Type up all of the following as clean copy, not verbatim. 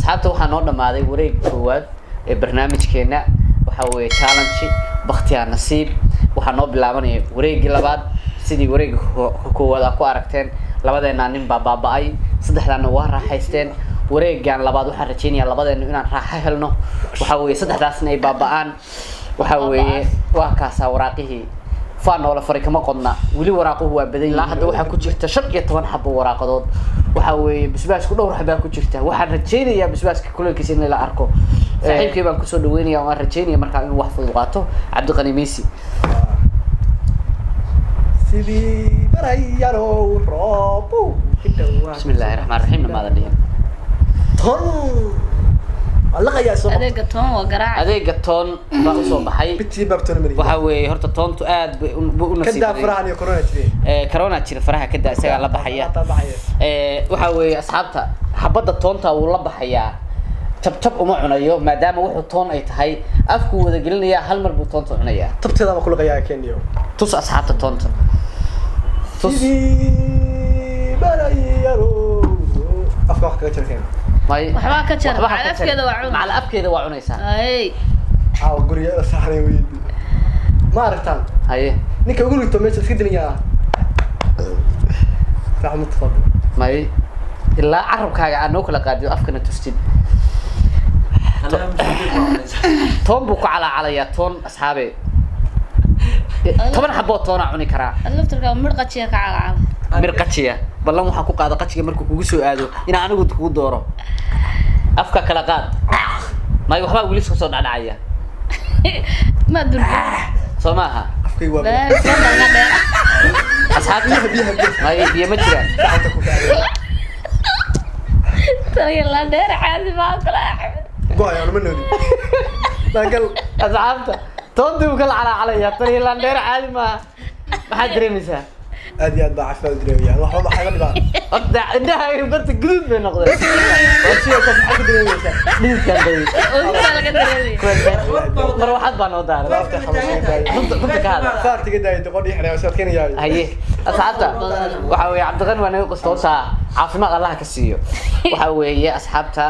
Asxaabta, waxaa noo dhammaaday wareegga koowaad ee barnaamijkeena, waxaa weeye challenge bakhtiyaa nasiib. Waxaa noo bilaabanaya wareeggii labaad. Sidii wareegga koowaad aa ku aragteen, labadeenaa nin baa baaba'ay, saddexdaana waa raaxaysteen. Wareeggan labaad waxaan rajaynayaa labadeenu inaan raaxo helno, waxaa weeye saddexdaasna ay baaba'aan. Waxaa weeye waa kaasaa waraaqihii faan noola fari kama qodna, weli waraaquhu waa badan yihiin. Hadda waxaa ku jirta 15 xabo waraaqadood. Waxaa weeye basbaasku dhowr xabaa ku jirta. Waxaan rajaynayaa basbaaska kuleelkiisa in la arko. Saaxiibkay baan kusoo dhaweynaya, waan rajaynaya markaa inuu wax fudud qaato, Cabdiqani Messi. Sidii barayarow roobow ku dhawaa. Bismi illaahi raxmaan raxiim, namaadan dhihin. Ton waa laqayaa soo. Adeega toon waa garaac. Adeega toon baa usoo baxay. Bitii baabtoona mariya. Waxaa weeye horta toontu aad bay u ka nasiib daa badan. Farahan iyo corona jireen. Corona jira, faraha ka daa, isagaa la baxaya. Hataa baxaya. Waxaa weeye asxaabta, xabadda toonta wuu la baxayaa, jab jab uma cunayo, maadaama wuxuu toon ay tahay, afkuu wada gelinayaa, hal mar buu toonta cunayaa. Tabteeda baa ku laqayaa keniyo. Tus asxaabta toonta, tus. Sidii barayarow afka wax kaga jira keen. May. Waxbaa ka jar. Waxba ha Macal ka jar. afkeeda waa cun. Macal afkeeda waa cunaysaa. Ay. Caawa guriga saxray weydi ma aragtaan. Haye. Ninka ugu liito meesha iska dilinyaa raxmad tafadal. May, ilaa carabkaaga aad noo kala qaadido, afkana tustid. Toon buu ku calaacalayaa, toon asxaabe, 10 xaboo toonaa cuni karaa. Laftarka midh qajiya ka calacala. Mir qajiya ballan waxaan ku qaada, qajiga markuu kugu soo aado inaan anigu kugu dooro. Afka kala qaad. May, waxbaa weli soo dhacdhacaya. Ma durba. Soo maaha? Afkaygu waa Baa soo dalga dheer. Asxaabta, may, biyo ma jiraan. Gacanta ku kacay. Taliya la dheer caadi maa kala Axmed. Go-ay ma nooli daangal. Asxaabta, toontii buu kala calaacalaya, taliya landheer caadi maaha. Maxaad dareemaysaa? Aad iyo aad baa caafimaad u dareemaya, waxba waxaa iga dhibaan. Horta indhaha barta guduud bay noqdeen. Waa sidoo kale, maxaad ku dareemaysaa? Dhididkaan dayay. Oohintaa laga dareemaya. Mar waxaad baa noo daaray. Laafta xanuunsan daayay. Runta ka hadal. Faartiga daayay, doqon ii xiray waa keenayaa. Haye asxaabta, waxa weeye Cabdiqani waa naga qostoontaa, caafimaad Allaha ka siiyo. Waxa weeye asxaabta,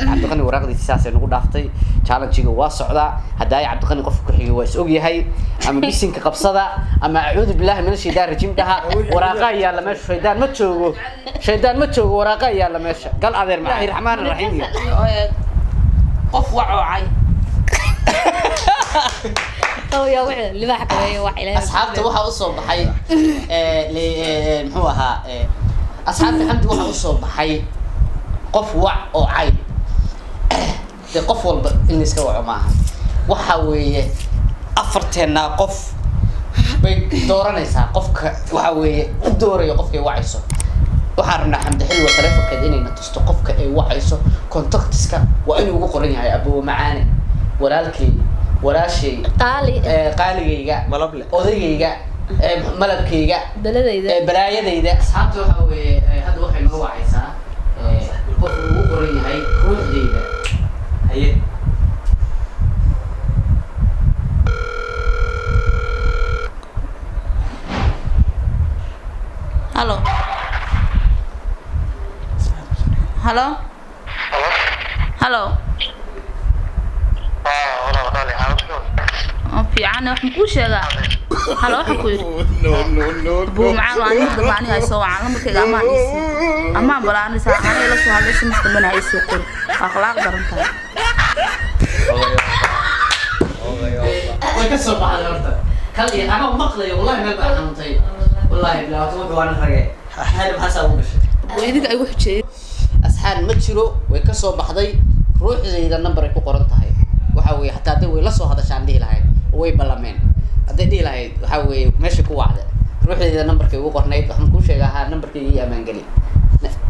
Cabdiqani waraaqdiisa saasay nagu dhaaftay. Challenge-ga waa socdaa haddaaya. Cabdiqani qofka ku xigay waa is og yahay, ama bisinka qabsada ama acuudu billahi min ashaytaan rajiim dhaha. Waraaqaa yaalla meesha, shaydaan ma joogo, shaydaan ma joogo, waraaqaa yaalla meesha. Gal adeer, maxay raxmaan raxiim. Qof wacoocay. Yaa wixii libaax kabeeyo wax Ilaahay. Asxaabta, waxaa usoo baxay muxuu ahaa, asxaabta, Xamdi waxaa usoo baxay qof wac oo cay. Dee qof walba in layska waco maaha. Waxa weeye afarteennaa qof bay dooranaysaa, qofka waxa weeye u doorayo qofkay wacayso. Waxaan rabnaa Xamdi Xilwa taleefonkeeda inayna tusto qofka ay wacayso. Contactiska waa inuu ugu qoran yahay abuwa macaane, walaalkay, walaashay, qaali, qaaligayga, Malable. odaygayga, malabkayga, beladayda, balaayadayda. Asxaabta, waxa weeye hadda waxay noo wacaysaa qof ugu qoran yahay ruuxdayda. Haye. Halo, halo, halo. Oo fiican, waxaan kuu sheegaa, halo, waxaan ku yidhi buu macaan waa nin dambe aniga ay soo wacaan lambarkayga amaan iisii amaan balaanisa aniga la soo hadlay simis dambena ha isoo qori, waa akhlaaq daran tahay. Way ka soo baxday horta kal iyo anoo maqlayo, wallahi meel baa xanuuntay, wallahi bilaa wuxuu waa nin rage hal maxaa ugu gashay. Buu idinka igu xujeeyay. Asxaan ma jiro, way ka soo baxday ruuxdayda number ay ku qoran tahay. Waxa weeye hataa hadday way la soo hadashaan dhihi lahayd oo way ballameen hadday dhihi lahayd, waxa weeye meesha ku wacda ruuxdayda numberkay ugu qornayd. Waxaan kuu sheegaa ahaa numberkayga ii amaangeli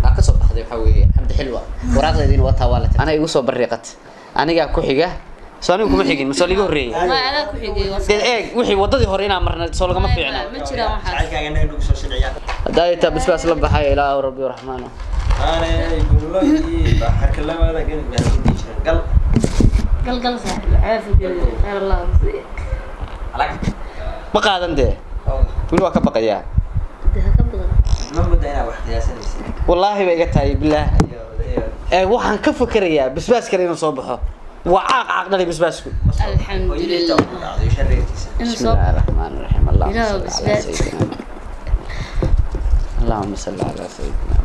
waa ka soo baxday. Waxa weeye Xamdi Xilwa waraaqdeediina wataa, waa la ana igu soo bariiqat, anigaa ku xiga. Soo anigu kuma xigin masoo liiga horreeyey? Ma adaa ku xigay waa. Dee eeg, wixii waddadii hore inaan marna soo lagama fiicna. Ma jiraan waxaas. Jacaylkaaga inaga nagu soo shidciya. Haddaa taa basbaas la baxay ilaa rabbi raxmaan. Aanay gulloyi baxarka lamada gelin baa ku dhihi jireen gal. Gal gal saaxiib, caafimaad khayr Allah siiyo. Alag. Ma qaadan dee, weli waa ka baqayaa. Dee ha ka badan. Ma mudda inaad wax qiyaasanaysid. Wallaahi bay iga tahay bilaah. Iyo iyo. Waxaan ka fakerayaa basbaas kale inuu soo baxo. Waa caaq caaq dhalay basbaasku. Alxamdulilah. Inuu بسم soo الله الرحمن الرحيم، اللهم إله صل على بسباس. سيدنا، اللهم صل على سيدنا.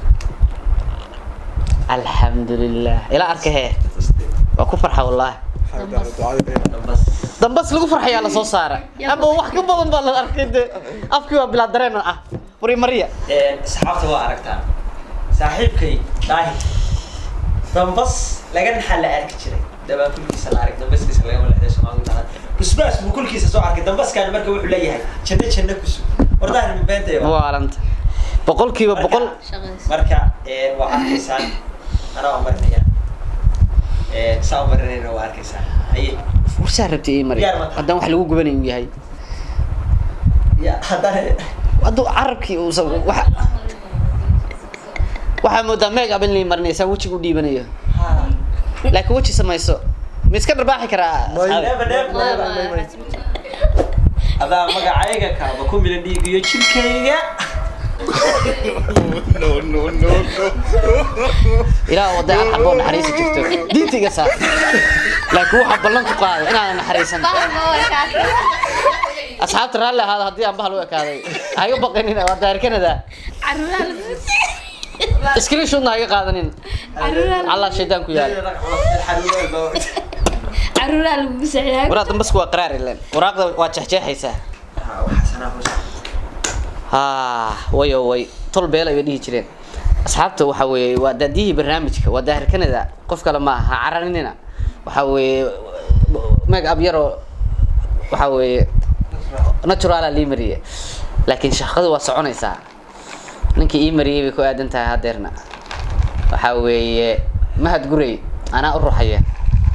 الحمد لله، إلى أركه waa ku farxa والله. Dambas lagu farxayaa la soo saara ama wax ka badan baa la arkay de, afkii waa bilaa dareen ah wari mariya. Asxaabta waa aragtaan, saaxiibkay Daahir dambas laga naxaa la arki jiray, dabaa kulkiisa la arag, dambaskiisa lagama lexday. Soomaalidu dhahan basbaas buu kulkiisa soo arkay dambaskaan. Marka wuxuu leeyahay janno janno ku sug. War Daahir, ma beentay? Waalanta 100%. Shaqaysa. Marka waa arkaysaan, anaa u marinaya, saa u marinayna waa arkaysaan. Haye. Warsaa rabtay ii mari. Diyaar ma tahay? Haddaan wax lagu gubanayo uu yahay. Ya haddana. Hadduu carabkii uusan waxa, waxaa moodaa make up in lii marinaysaa, wejiga u dhiibanayo. Ha. Laakiin weji samayso ma iska dharbaaxi karaa, asxaabi? Never, never. Adaa magacayga kaaba ku milan dhiig iyo jirkayga. No, no, no, no. Ilaah waday aan xaboo naxariisi jirto diinta iga saar, laakiin waxaa ballan ku qaaday inaanan naxariisan. Asxaabta raalli ahaada haddii aan bahal u ekaaday, ha iga baqinina, waa Daahir Canada. Screenshotna ha iga qaadanin, Allah shaydaan ku yaal. Caruuraha lagugu saxiixay. Waraaq dambasku waa qaraar, ileen waraaqda waa jeexjeexaysaa. Ha wayo way tol beel ay dhihi jireen asxaabta. Waxa weeye waa daadiyihii barnaamijka, waa Daahir Canada, qof kale ma aha, cararinina. Waxa weeye make up yaroo waxa weeye natural lii mariye, laakiin shaqadu waa soconaysaa. Ninkii ii mariyey bay ku aadan tahay. Hadeerna waxa weeye Mahad Gurey anaa u ruxaya,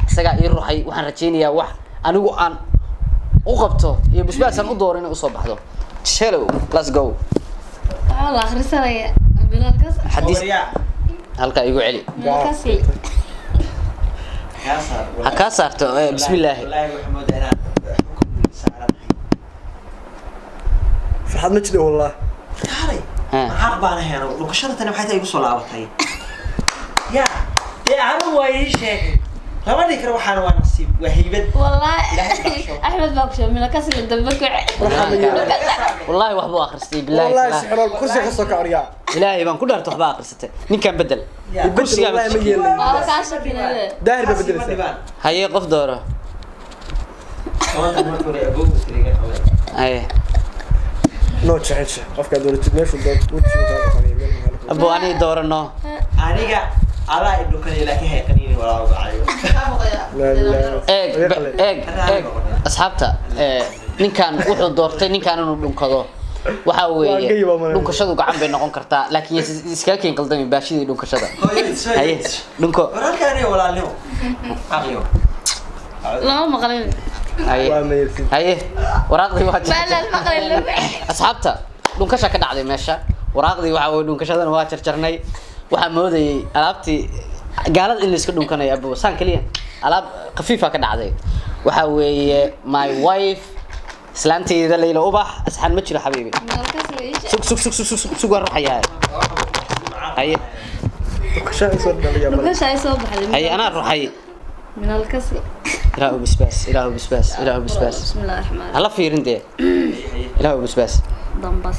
isagaa ii ruxay. Waxaan rajaynayaa wax anigu aan u qabto iyo basbaasaan u dooro inay usoo baxdo. Chelo, let's go. Waxaa la akhrisanaya bilaalkaas. Xadiis halkaa igu celi. Bilaalkaas. Ha kaa saarto. Bismillaahi. Wallaahi waxaa moodaa inaan xukun saaranahay. Farxad ma jiro wallah. Kaalay. Ha. Maxaaq baan ahay anigu? Dhunkashada tani maxay tahay igu soo laabatay? Ya dee anigu waa ii sheegay, lama dhihi karo waxaana waa nasiib, waa haybad. Wallaahi. Ilaahay baxsho. Axmed baa ku sheegay milakaas la damba ku Wallaahi waxbuu akhristay bilaahi. Wallahi Talaahi. sixrool kursi ka soo kacariya. Ilaahay baan ku dhaartay, waxbaa akhristay. Ninkaan bedel. Ya. Kursigaa. Wallahi ma yeelay. Waa kaa shakinaya. Daahir ba Taasi ma bedelaysaa. dhibaan. Haye, qof dooro. Tobanka marka hore aboogu tiriga qalay. Haye. No jecel qofka dowladda meeshu doon wejiga kaa qaniyo meel magaalo. Abo ani doorano. Aniga adaa i dhunkanaya, laakiin hay qaniini walaa gacayo. La la. Eeg eeg eeg, asxaabta, ninkan wuxuu doortay ninkan inuu dhunkado. Waxa Waa weeye gay baa malaynaya. Dhunkashadu gacan bay noqon kartaa, laakiin iskaga keen qaldami baashidii dhunkashada. Hooyadii soo Haye, dhunko. Wararkaani walaalnimo caqliyo. Lama maqlin. Haye. Waa mayelsin. Haye, waraaqdii waa Baa la maqlin lama. Asxaabta, dhunkasha ka dhacday meesha. Waraaqdii waxa weeye dhunkashadana waa jarjarnay. Waxaa moodayay alaabtii gaalada in la iska dhunkanayo, abo saan kaliya alaab khafiifa ka dhacday. Waxa weeye my wife, islaanteyda Layla Ubax. Asxaan ma jiro xabiibi. Milakaas la ii sheegay. Sug sug sug sug sug sug, waan ruxayaa. Haye. Dhunkasha soo dhalaya mal. Dhunkasha ay soo baxday. Haye, anaa ruxay. Milakaas. Ilaahu basbaas, ilaahu basbaas, ilaahu basbaas. Bismillaahi raxmaani. Hala fiirin dee, ilaahu basbaas. Dambas.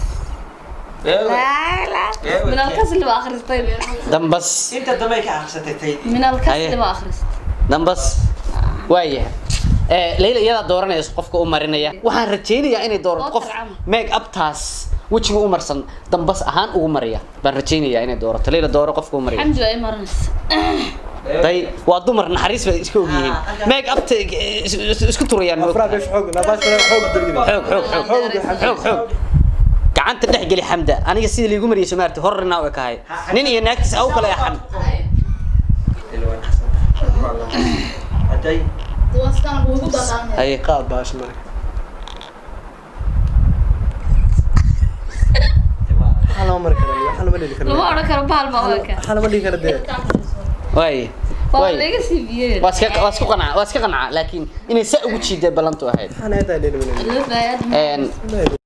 Minalkaas liba akhristay. Dambas. Inta dambe ka aqsatay taydii. Minalkaas Haye. liba akhristay. Dambas waayahay. Layla iyadaa dooranaysa qofka u marinaya. Waxaan rajaynayaa inay doorato qof make up taas wejiga u marsan dambas ahaan ugu mariya baan rajaynayaa inay doorato. Layla, dooro qofka u mariya. Xamdi waa i marinaysa. Day, waa dumar, naxariis bay iska ogyihiin, make up isku turayaan ma afraa ogtahay? Beesha xoog nabaas xoog daliil. Xoog xoog xoog xoog xoog, gacanta dhex geli. Xamda, aniga sidii liigu mariyay Soomaarti horrina u ekahay nin iyo naagtiis aw kale axan. Haday. Haye. Qaad baasha marka. Waxaa lama mari karo, waxaa lama dhigi karo. Lama odhan karo bahal baa u eka. Waxaa lama dhigi karo dee. Waay. Waa Waay. laga sii biyey. Waa iska qanca, waa iska qanca, laakiin inay saa ugu jiiday ballantu ahayd. Waxaan aad dheeli. Loo faayaad. Een.